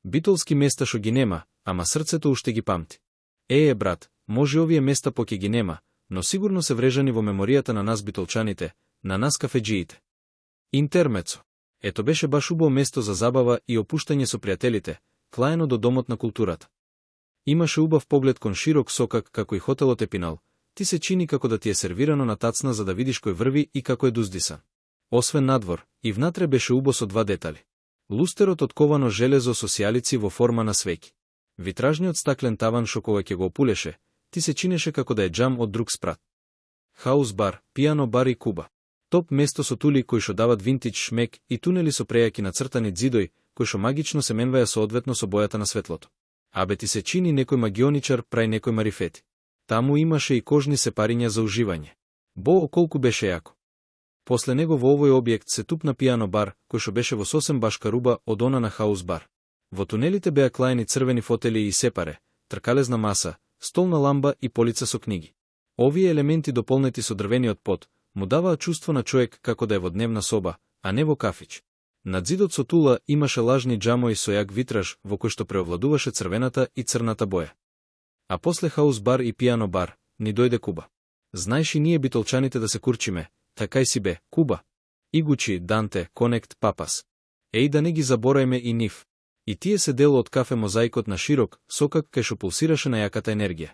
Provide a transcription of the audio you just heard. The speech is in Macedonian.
Битолски места шо ги нема, ама срцето уште ги памти. Брат, може овие места поќе ги нема, но сигурно се врежани во меморијата на нас битолчаните, на нас кафеджиите. Интермецо. Ето беше баш убаво место за забава и опуштање со пријателите, клаено до домот на културата. Имаше убав поглед кон широк сокак како и хотелот Епинал, ти се чини како да ти е сервирано на тацна за да видиш кој врви и како е дуздисан. Освен надвор, и внатре беше убо со два детали. Лустерот од ковано железо со сјалици во форма на свеќи. Витражниот стаклен таван шо кога ќе го опулеше, ти се чинеше како да е џам од друг спрат. Хаус бар, пијано бар и куба. Топ место со тули кои шо дават винтидж шмек и тунели со прејаки нацртани ѕидои, кои шо магично се менваја соодветно со бојата на светлото. Абе ти се чини некој магионичар прај некој марифети. Таму имаше и кожни сепариња за уживање. Бо колку беше јако. После него во овој објект се тупна пијано бар, кој шо беше во сосем башка руба од она на хаус бар. Во тунелите беа клаени црвени фотели и сепаре, тркалезна маса, столна ламба и полица со книги. Овие елементи дополнети со дрвениот пот, му даваа чувство на човек како да е во дневна соба, а не во кафич. Над зидот со тула имаше лажни џамои со јак витраж во кој што преовладуваше црвената и црната боја. А после хаус бар и пијано бар, ни дојде Куба. Знаеш и ние битолчаните да се курчиме, така и си бе, Куба. Игучи, Данте, Конект, Папас. Да не ги заборајме и нив. И тие се дел од кафе мозаикот на широк, сокак кај шо пулсираше на јаката енергија.